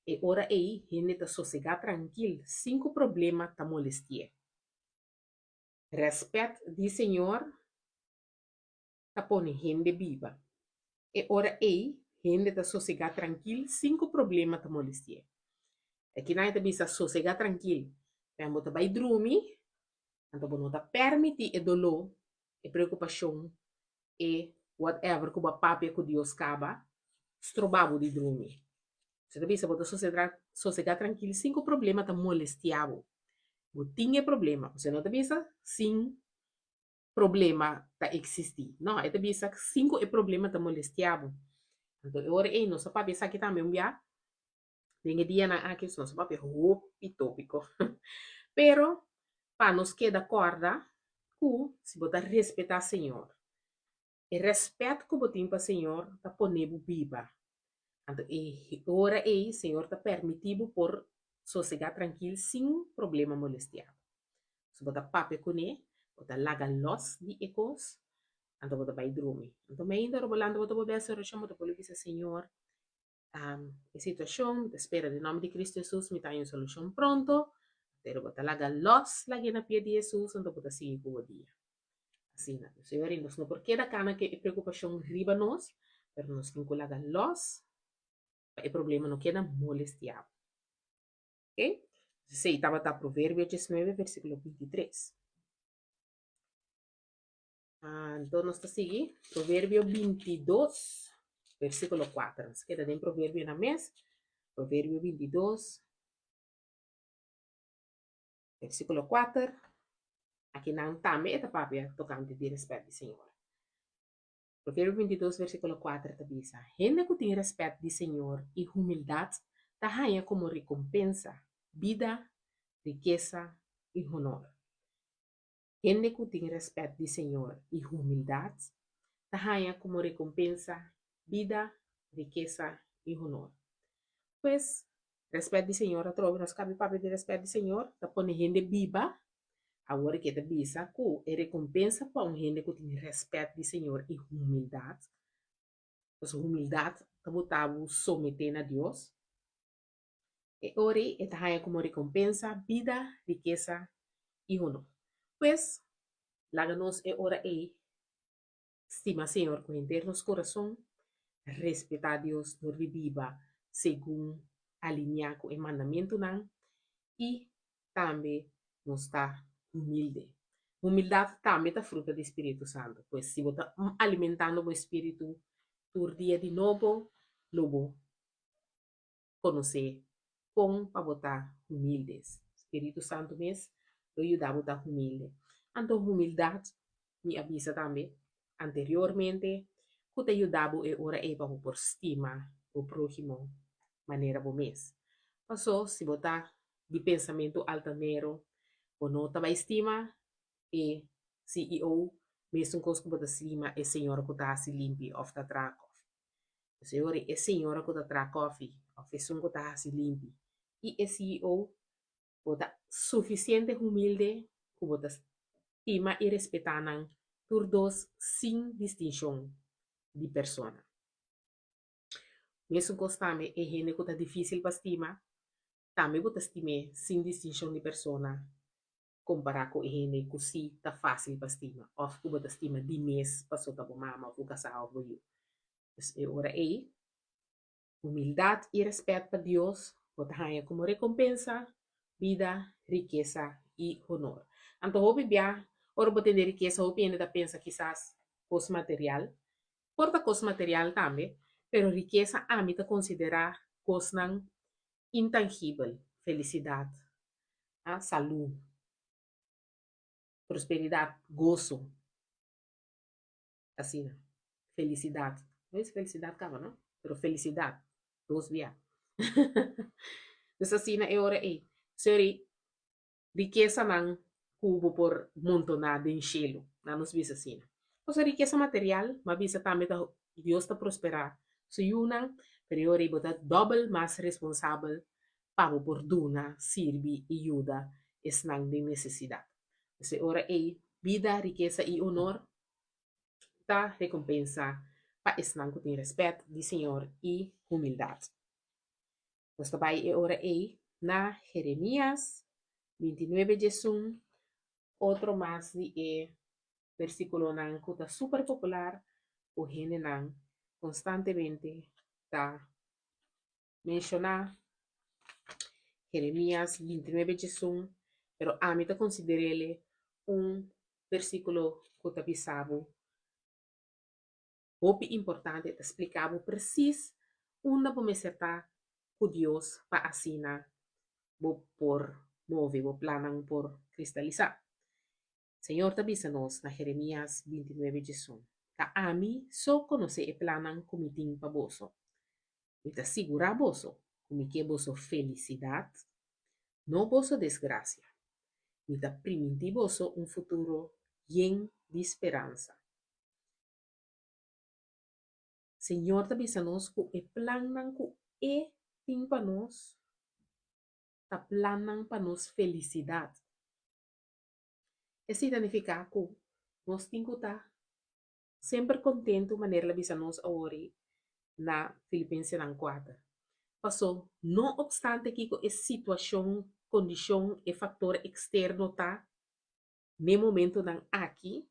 E ora ei hende ta sosegá trankil sin ku problema ta molesti'é. Rèspèt di señor ta pone hende biba. E ora ei hende ta sosegá trankil sin ku problema ta molesti'é. Akinan e ta bisa sosegá trankil. Wen bo ta bai drumi, anto bo no ta pèrmití e doló, e preokupashon, e whatever ku bo a papia ku Dios kaba, stroba bo di drumi. Se ta bisa bo ta sosegá trankil sin ku problema ta molestiá bo. Bo tin e problema, bo no ta bisa sin problema ta eksistí. No, e ta bisa sin ku e problema ta molestiá bo. Anto e ora ei nos a papia esaki tambe un bia den e dianan aki nos a papia hopi tópiko. Pero pa nos keda kòrda ku si bo ta respetá Señor, E rèspèt ku bo tin pa Señor ta pone bo biba. Anto e ora ei Señor ta pèrmití bo por sosegá trankil sin problema molestiá bo. So bo ta papia kuné, bo ta laga lòs di e kos, anto bo ta bai drumi. Anto meinta ora bo lanta bo ta bolbe hasi orashon, bo ta bolbe bisa, Señor, e situashon, mi ta spera den nòmber di Kristu Hesus mi ta haña un solushon pronto. Pero bo ta laga lòs lag'é na pia di Hesus anto bo ta sigui ku bo dia. Asina. Señor, i nos no por keda kana ku e preokupashon riba nos, pero nos tin ku laga lòs pa e problema no keda molestiá bo. Ok? Esei tabata Proverbio 19 versíkulo 23. Anto nos ta sigui Proverbio 22 versíkulo 4. Nos keda den Proverbionan mes. Proverbio 22 versíkulo 4. Akinan tambe e ta papia tokante di rèspèt di Señor. Proverbio 22 versíkulo 4 ta bisa, Hende ku tin rèspèt di Señor i humildat ta haña komo rekompensa bida, rikesa i honor. Hende ku tin rèspèt di Señor i humildat ta haña komo rekompensa bida, rikesa i honor. Pues, rèspèt di Señor atrobe nos kabi papia di rèspèt di Señor ta pone hende biba. Awor ke ta bisa ku e rekompensa pa un hende ku tin rèspèt di Señor i humildat, pasobra humildat ta bota bo someté na Dios, E ora ei e ta haña komo rekompensa bida, rikesa i honor. Pues, laga nos e ora ei stima Señor ku henter nos kurason, respetá Dios dor di biba segun aliniá ku e mandamentunan i tambe nos ta humilde. Humildat tambe ta fruta di spiritu santu. Pues, si bo ta alimentando bo spiritu tur dia di nobo, lo bo konosé kon pa bo ta humilde. Spiritu Santu mes lo yuda bo ta humilde. Anto humildat, mi a bisa tambe anteriormente, ku ta yuda bo e ora ei pa bo por stima bo próhimo manera bo mes. Paso si bo ta di pensamentu altanero, bo no ta bai stima e CEO mesun kos ku bo ta stima e señora ku ta hasi limpi òf ta traha kòfi. Señor e señora ku ta traha kòfi òf esun ku ta hasi limpi i e CEO bo ta sufisiente humilde ku bo ta stima i respetá nan tur dos sin distinshon di persona. Mesun kos tambe e hende ku ta difísil pa stima tambe bo ta stim'é sin distinshon di persona kompará ku e hende ku sí ta fásil pa stima òf ku bo ta stima di mes paso ta bo mama òf bo kasá òf bo yu. Pues e ora ei, humildat i rèspèt pa Dios bo ta haña komo rekompensa, bida, rikesa i honor. Anto hopi bia ora bo tende rikesa hopi hende ta pensa kisas kos material. Por ta kos material tambe, pero rikesa ami ta konsiderá kosnan intangibel, felisidat, salú, prosperidat, goso, asina, felisidat. No es felisidat kaba no, pero felisidat dos bia. Dus asina e ora ei. Seri Rikesanan ku bo por montoná den shelu, nan nos bisa asina. Pasobra rikesa material, m'a bisa tambe ta Dios ta prosperá su yunan, pero e ora ei bo ta dòbel mas responsabel pa bo por duna, sirbi i yuda esnan den nesesidat. Pues e ora ei bida, rikesa i onor ta rekompensa pa esnan ku tin rèspèt di Señor i humildat. Nos ta bai e ora ei na Jeremías 29 diesun, otro mas di e versíkulonan ku ta super popular ku hendenan konstantemente ta menshoná. Jeremías 29 diesun, pero ami ta konsider'el un versíkulo ku ta bisa bo Hopi importante ta splica bo precies unda bo mester ta cu Dios pa asina bo por move, bo plannan por cristalisa. Señor ta bisa nos na Jeremias 29 diesun, Ta ami so conoce e plannan cu mi tin pa boso. Mi ta sigura boso cu mi ke boso felicidad, no boso desgracia. Mi ta priminti boso un futuro yen di speransa. Señor ta bisa nos ku e plannan ku E tin pa nos ta plannan pa nos felisidat. Esei ta nifiká ku nos tin ku ta semper kontentu manera el a bisa nos awor ei na Filipensenan kuater. Pasó no opstante kiko e situashon. kondishon, e faktor eksterno ta n'e momentonan aki,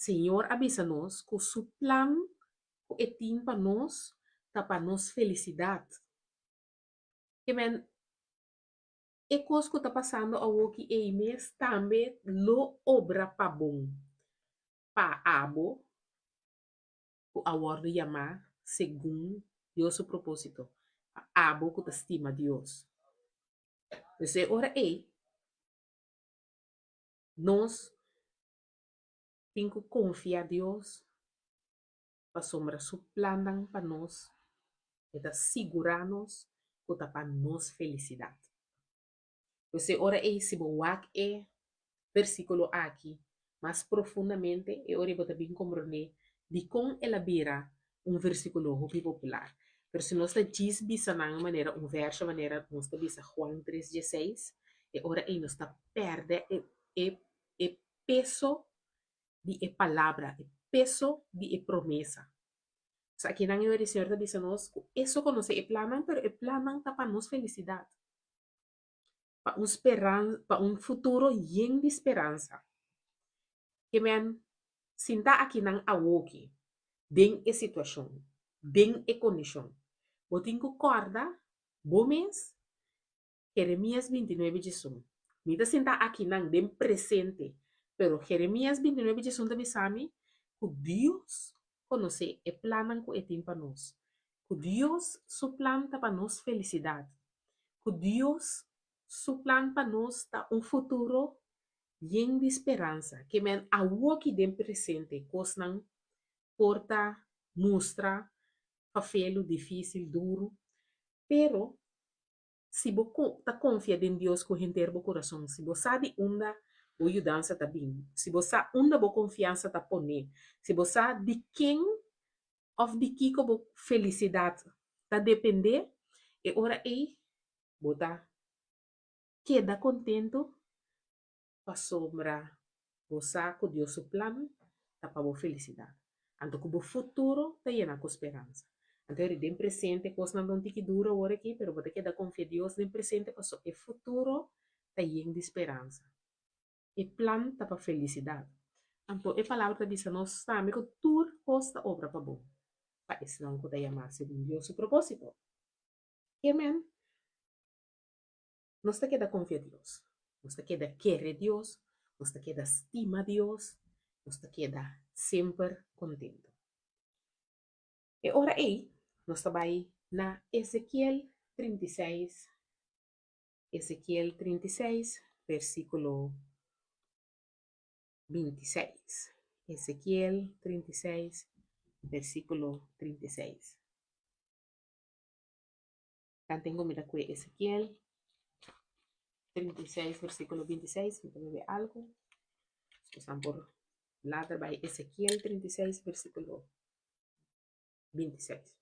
Señor a bisa nos ku su plan ku e tin pa nos ta pa nos felisidat. Ke men, e kos ku ta pasando awoki ei mes tambe lo obra pa bon pa abo ku a wòrdu yamá segun Dios su propósito, pa abo ku ta stima Dios. Pues e ora ei nos tin ku konfia Dios pasobra su plannan pa nos, e ta sigurá nos ku ta pa nos felisidat. Pues e ora ei si bo wak e versíkulo aki mas profundamente, e ora ei bo ta bin komprondé dikon el a bira un versíkulo hopi popular. Pero si nos ta djis bisa nan manera un vèrsho manera nos ta bisa Juan tres dieseis, e ora ei nos ta pèrdè e e e peso di e palabra, e peso di e promesa. Pues akinan e ora e Señor ta bisa nos ku E so konosé e plannan, pero e plannan ta pa nos felisidat, pa un speran pa un futuro yen di speransa. Ke men sinta akinan awoki den e situashon, den e kondishon, bo tin ku kòrda bo mes Jeremías bintinuebe djesun. Mi ta sintá akinan den presente, pero Jeremías bintinuebe djesun ta bisa mi ku Dios konosé e plannan ku e tin pa nos, ku Dios su plan ta pa nos felisidat, ku Dios su plan pa nos ta un futuro yen di speransa. Ke men awoki den presente kosnan por ta mustra fafelu, difísil, duru, pero Si bo ta konfia den Dios ku henter bo kurason, si bo sa di unda bo yudansa ta bin, si bo sa unda bo konfiansa ta poné, si bo sa di ken òf di kiko bo felisidat ta dependé, e ora ei bo ta keda kontentu Pasobra bo sa ku Dios su plan ta pa bo felisidat, anto ku bo futuro ta yena ku speransa. Anto eri den presente kosnan ta un tiki duru awor aki, pero bo ta keda konfia Dios den presente paso e futuro ta yen di speransa. E plan ta pa felisidat. Anto e palabra ta bisa nos tambe ku tur kos ta obra pa bon pa esnan ku ta yamá segun Dios su propósito. Amen. Nos ta keda konfia Dios, nos ta keda kere Dios, nos ta keda stima Dios, nos ta keda semper kontentu. E ora ei nos ta bai na Ezekiel 36, Ezekiel 36 versíkulo 26. Ezekiel 36 versíkulo 36. Tan tengo mi ta kue Ezekiel 36 versículo 26, mi ta bebe algo. Bosan por later bai Ezekiel 36 versículo 26.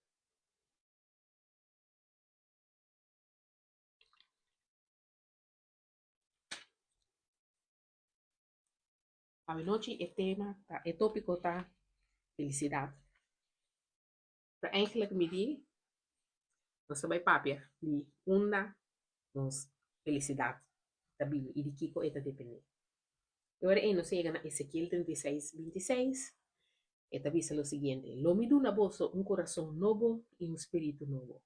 Awenochi e tema ta, e tópiko ta felicidad. Pero eigenlijk mi di, nos ta bai papia di unda nos felisidat ta bini i di kiko e ta dependé. E ora ei nos a yega na Ezekiel 36, 26, e ta bisa lo siguiente, Lo mi duna boso un kurason nobo i un spiritu nobo.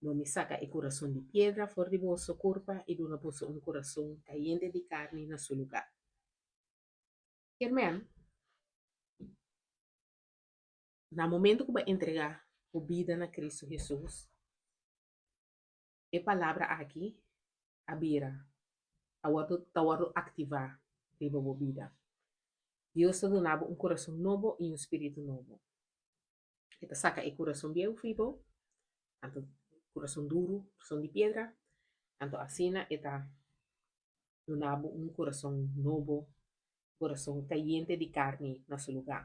Lo mi saka e kurason di piedra for di boso kurpa i duna boso un kurason kayente di karni na su lugá. Kermen, Na momento ku bo a entregá bo bida na Kristu Hesus, e palabra aki a bira, a wòrdu, ta wòrdu aktivá riba bo bida. Dios ta duna bo un kurason nobo i un spiritu nobo. E ta saka e kurason bieu for di bo, anto kurason duru, kurason di piedra, anto asina e ta duna bo un kurason nobo, kurason kayente di karni na su lugá.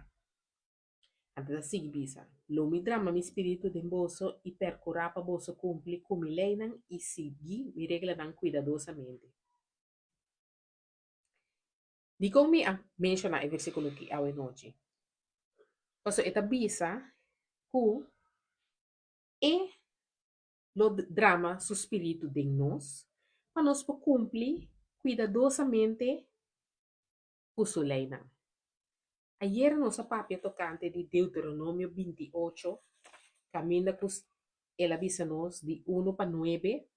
Anto ta sigui bisa, Lo mi drama mi spiritu den boso i perkurá pa boso kumpli ku mi leinan i sigui mi reglanan kuidadosamente. Dikon mi a menshoná e versíkulo akí awe nochi? Pasobra e ta bisa ku e lo drama su spiritu den nos. pa nos por kumpli kuidadosamente ku su leinan. Ayera nos a papia tokante di Deuteronomio 28, kaminda ku el a bisa nos di unu pa nuebe,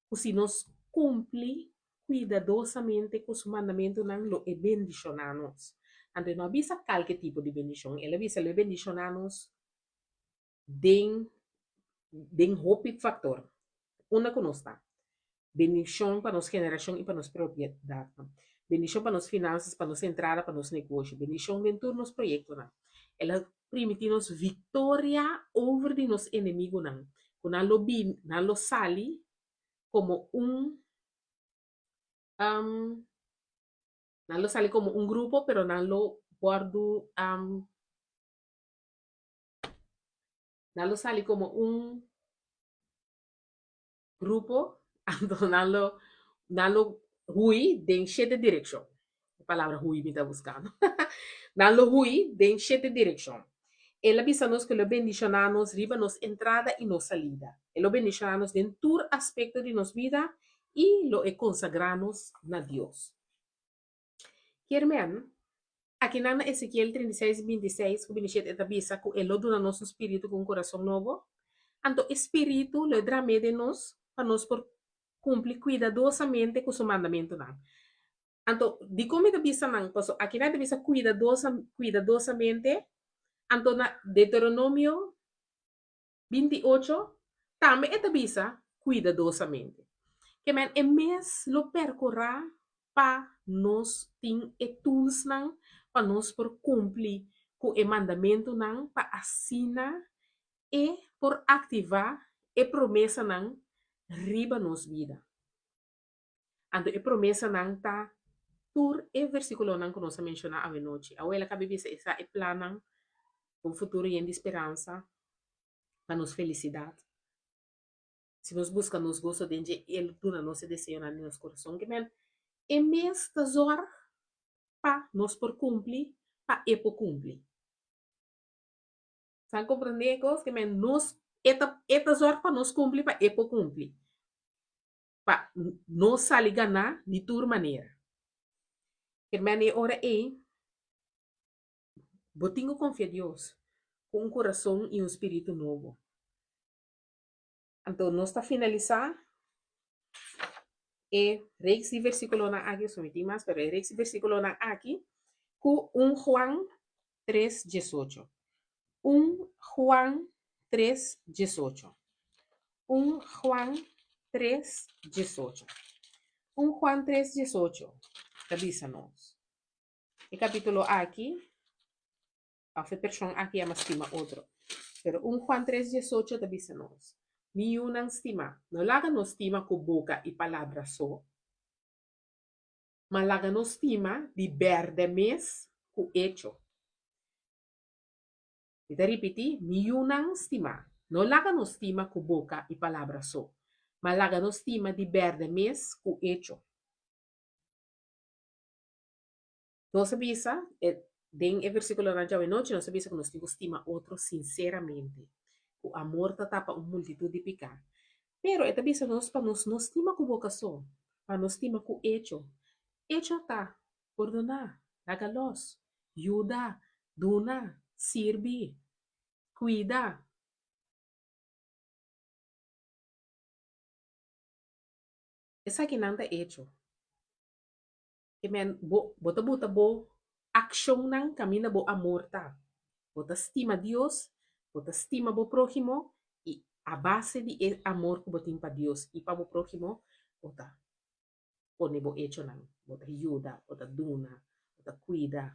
ku si nos kumpli kuidadosamente ku su mandamentunan lo e bendishoná nos. Anto e no a bisa kalke tipo di bendishon, el a bisa lo e bendishoná nos den den hopi faktor. Unda ku nos ta? Bendishon pa nos generashon i pa nos propiedatnan. Bendishon pa nos finansas, pa nos entrada, pa nos negoshi. Bendishon den tur nos proyektonan. El a primiti nos viktoria over di nos enemigunan, ku nan lo bini, nan lo sali komo un nan lo sali komo un grupo, pero nan lo wòrdu Nan lo sali komo un grupo, anto nan lo nan lo hui den shete direkshon. E palabra hui mi ta buskando. Nan lo hui den shete direkshon. El a bisa nos ku e lo bendishoná nos riba nos entrada i nos salida. E lo bendishoná nos den tur aspekto di nos bida i lo e konsagrá nos na Dios. Kier men, akinan na Ezekiel 36, 26 ku 27 e ta bisa ku e lo duna nos un spiritu ku un kurason nobo. Anto e spiritu lo e dram'é den nos pa nos por kumpli kuidadosamente ku su mandamentunan. Anto, dikon mi ta bisa nan? Pasobra akinan e ta bisa kuidadosa kuidadosamente, anto na Deuteronomio 28, tambe e ta bisa kuidadosamente. Ke men e mes lo perkurá pa nos tin e toolsnan pa nos por kumpli ku e mandamentunan pa asina e por aktivá e promesanan riba nos bida. Anto e promesanan ta tur e versikulonan ku nos a menshoná awenochi. Awel a kabe bisa esá e plannan pa un futuro yen di speransa, pa nos felisidat. Si nos buska nos goso den dje, El duna nos e deseonan di nos kurason. Ke men, E mes ta zòrg pa nos por kumpli, pa E por kumpli. Sa komprendé e kos? Ke men, nos, E ta, E ta zòrg pa nos kumpli, pa E por kumpli. Pa nos sali ganá di tur manera. Hermano, e ora ei bo tin ku konfia Dios ku un kurason i un spiritu nobo. Anto nos ta finalisá e reeks di versíkulonan aki, so mi tin mas, pero e reeks di versíkulonan aki ku 1 Juan 3, 18. 1 Juan 3, 18. 1 Juan 3, 18. 1 Juan 3, 18 ta bisa nos. E kapítulo aki, òf e pershon aki yama stima otro. Pero 1 Juan 3, 18 ta bisa nos, Mi yunan stimá, no laga nos stima ku boka i palabra so, ma laga nos stima di bèrdè mes ku echo. Mi ta ripití, mi yunan stimá, no laga nos stima ku boka i palabra so, ma laga nos stima di bèrdè mes ku echo. Nos a bisa, e den e versíkulonan djawe nochi, nos a bisa ku nos tin ku stima otro sinseramente, ku amor ta tapa un multitut di piká. Pero e ta bisa nos pa nos no stima ku boka so, pa nos stima ku echo. Echo ta pordoná, laga lòs, yuda, duna, sirbi, kuida. Esakinan ta echo. Ke men bo bo ta buta bo akshonnan kaminda bo amor ta. Bo ta stima Dios, bo ta stima bo próhimo i a base di e amor ku bo tin pa Dios i pa bo próhimo bo ta pone bo echonan, bo ta yuda, bo ta duna, bo ta kuida.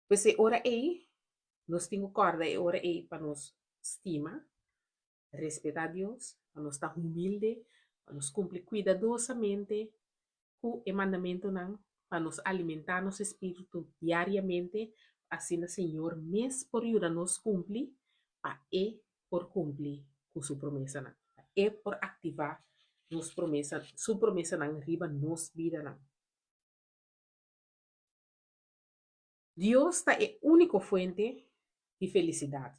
Pues e ora ei nos tin ku kòrda e ora ei pa nos stima, respetá Dios, pa nos ta humilde, pa nos kumpli kuidadosamente ku e mandamentunan, pa nos alimentá nos espíritu diariamente, asina Señor mes por yuda nos kumpli pa E por kumpli ku su promesanan, pa E por aktivá nos promesa, su promesanan riba nos bidanan. Dios ta e úniko fuente di felisidat,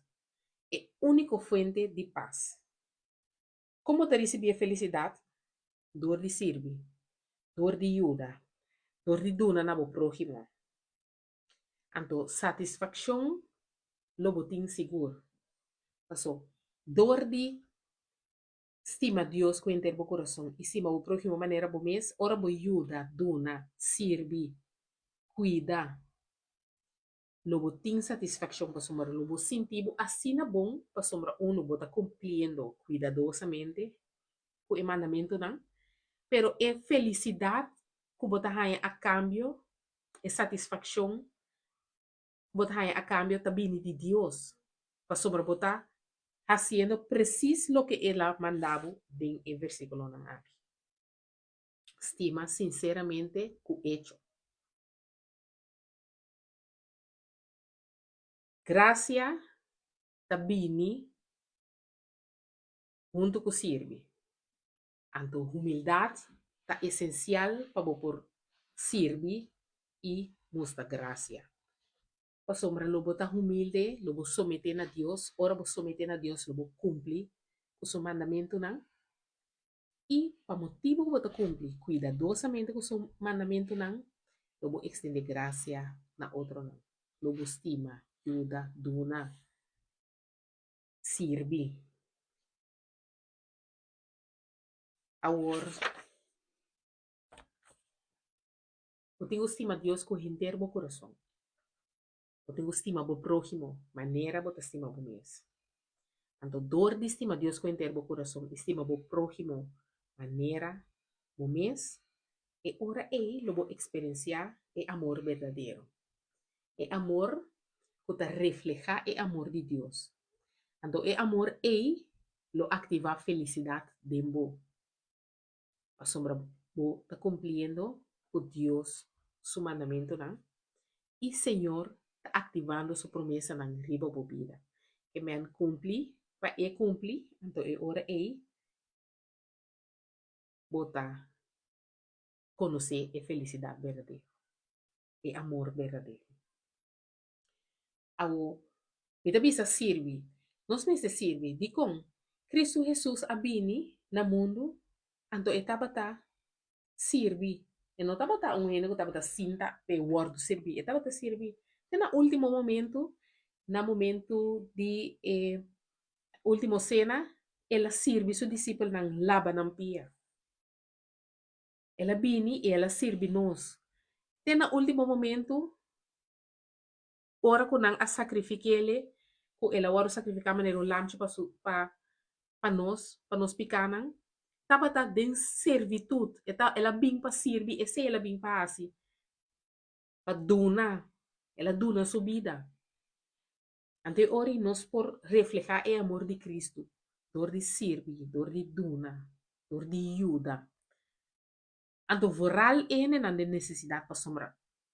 e úniko fuente di pas. Kon bo ta risibí e felisidat? Dor di sirbi, dor di yuda, dor di duna na bo próhimo. Anto satisfakshon lo bo tin sigur. Paso, dor di stima Dios ku henter bo kurason i stima bo próhimo manera bo mes, ora bo yuda, duna, sirbi, kuida, lo bo tin satisfakshon pasobra lo bo sinti bo asina bon pasobra unu bo ta kumpliendo kuidadosamente ku e mandamentunan, pero e felisidat ku bo ta haña a kambio, e satisfakshon ku bo ta haña a kambio ta bini di Dios pasobra bo ta hasiendo presis loke el a manda bo den e versíkulonan aki. Stima sinseramente ku echo. Grasia ta bini huntu ku sirbi. Anto humildat ta esensial pa bo por sirbi i mustra grasia. Pasobra lo bo ta humilde, lo bo someté na Dios. Ora bo someté na Dios, lo bo kumpli ku su mandamentunan. I pa motibu ku bo ta kumpli kuidadosamente ku su mandamentunan, lo bo ekstendé grasia na otronan. Lo bo stima, yuda, duna, sirbi. Awor, bo tin ku stima Dios ku henter bo kurason. Bo tin ku stima bo próhimo manera bo ta stima bo mes. Anto dor di stima Dios ku henter bo kurason i stima bo próhimo manera bo mes, e ora ei lo bo eksperensiá e amor berdadero, e amor ku ta reflehá e amor di Dios. Anto e amor ei lo aktivá felisidat den bo. pasobra bo ta kumpliendo ku Dios su mandamentunan i Señor ta aktivando su promesanan riba bo bida. E men kumpli pa e kumpli, anto e ora ei bo ta konosé e felisidat berdadero, e amor berdadero. Awo, mi ta bisa sirbi. Nos mester sirbi. Dikon? Kristu Hesus a bini na mundu, anto e tabata sirbi. E no tabata un hende ku tabata sinta pa e wòrdu sirbí. E tabata sirbi te na último momentu, na momentu di e último sena, el a sirbi su disipelnan laba nan pia. El a bini i el a sirbi nos. Te na último momentu, ora ku nan a sakrifik'Ele, ku El a wòrdu sakrifiká manera un lamchi pa su pa pa nos, pa nos pikánan, tabata den servitut. E ta El a bin pa sirbi, esei El a bin pa hasi, pa duna. El a duna Su bida. Anto e ora ei nos por reflehá e amor di Kristu dor di sirbi, dor di duna, dor di yuda. Anto vooral e hendenan den nesesidat pasobra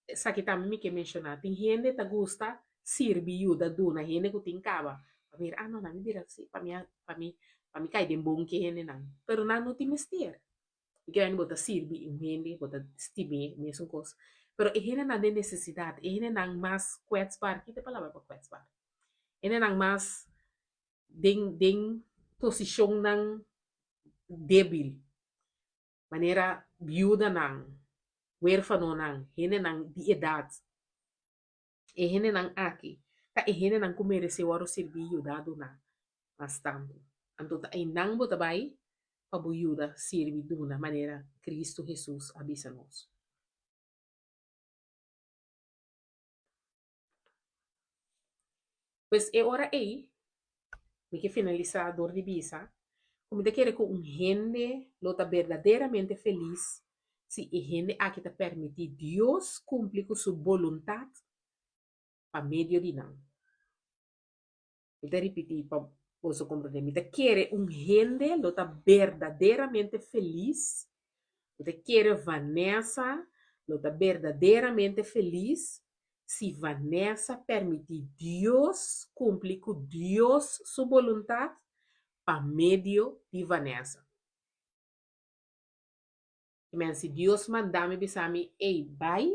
esaki tambe mi ke menshoná, tin hende ta gusta sirbi, yuda, duna hende ku tin kaba pa mira ah no nan mi bira si pa mi pa mi pa mi kai den bon ku e hendenan, pero nan no tin mester. I ke bo ta sirbi un hende bo ta stim'é mesun kos, pero e hendenan den nesesidat, e hendenan mas kwetsbaar, ki ta e palabra pa kwetsbaar? Hendenan mas den den posishonnan debil. Manera biudanan, huérfanonan, hendenan di edat. E hendenan aki ta e hendenan ku meresé wòrdu sirbí i yuda duna mas tantu. Anto ta einan bo ta bai pa bo yuda sirbi duna manera Kristu Hesus a bisa nos. Pues e ora ei mi ke finalisá dor di bisa ku mi ta kere ku un hende lo ta berdaderamente felis si e hende aki ta permití Dios kumpli ku su boluntat pa medio di nan. Mi ta ripití pa boso komprendé, mi ta kere un hende lo ta berdaderamente felis, mi ta kere Vanessa lo ta berdaderamente felis si Vanessa permití Dios kumpli ku Dios su boluntat pa medio di Vanessa. Men si Dios manda mi bisa mi, ey, bai,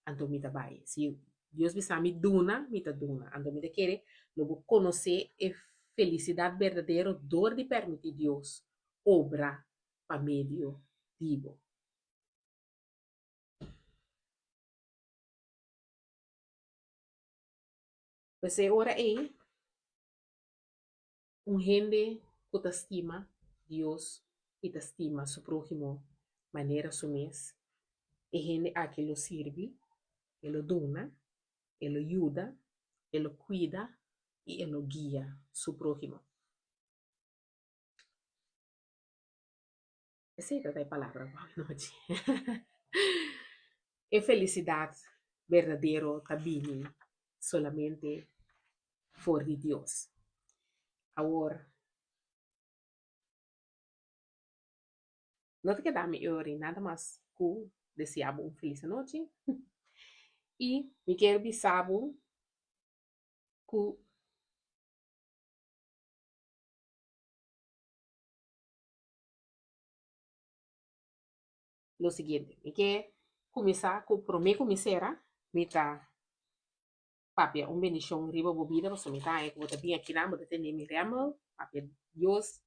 anto mi ta bai. Si Dios bisa mi duna, mi ta duna. Anto mi ta kere lo bo konosé e felisidat berdadero dor di permití Dios. obra pa medio di bo. Pues e ora ei, un hende ku ta stima Dios i ta stima su próhimo manera su mes, e hende aki lo sirbi, e lo duna, e lo yuda, e lo kuida i e lo guia su próhimo. Esei ta ta e palabra pa anochi. E felisidat berdadero ta bini solamente for di Dios. Awor, no ta keda mi ori nada mas ku desea bo un felis anochi i mi kier bisa bo ku. Lo siguiente, mi ke kuminsá ku promé ku mi sera, mi ta papia un bendishon riba bo bida pasobra mi ta haña ku bo ta bin akinan, bo ta tende mi rèmel, papia Dios,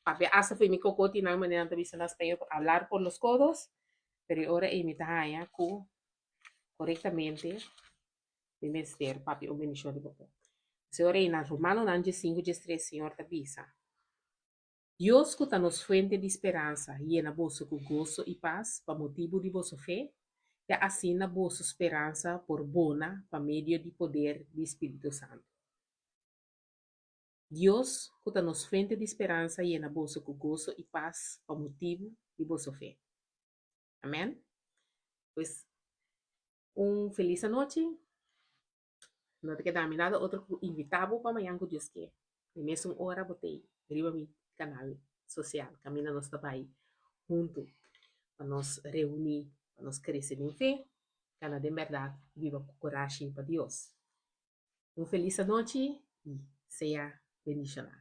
papia asta for mi kokotinan manera nan ta bisa na spañol, hablar por los codos, pero e ora ei mi ta haña ku korektamente mi mester papia un bendishon riba bo. P'esei ora ei na Romanonan diesinku diestres Señor ta bisa. Dios ku ta nos fuente di speransa yena boso ku goso i pas pa motibu di boso fe, ya asina boso speransa por bona pa medio di poder di Spiritu Santu. Dios ku ta nos fuente di speransa yena boso ku goso i pas pa motibu di boso fe. Amen. Pues, un felis anochi. No ta keda mi nada otro ku invitá bo pa mañan ku Dios ke. E mesun ora bo t'ei riba mi kanal sosial kaminda nos ta bai huntu pa nos reuní, pa nos krese den fe, kana den bèrdat i biba ku kurashi pa Dios. Un felis anochi i sea bendishoná.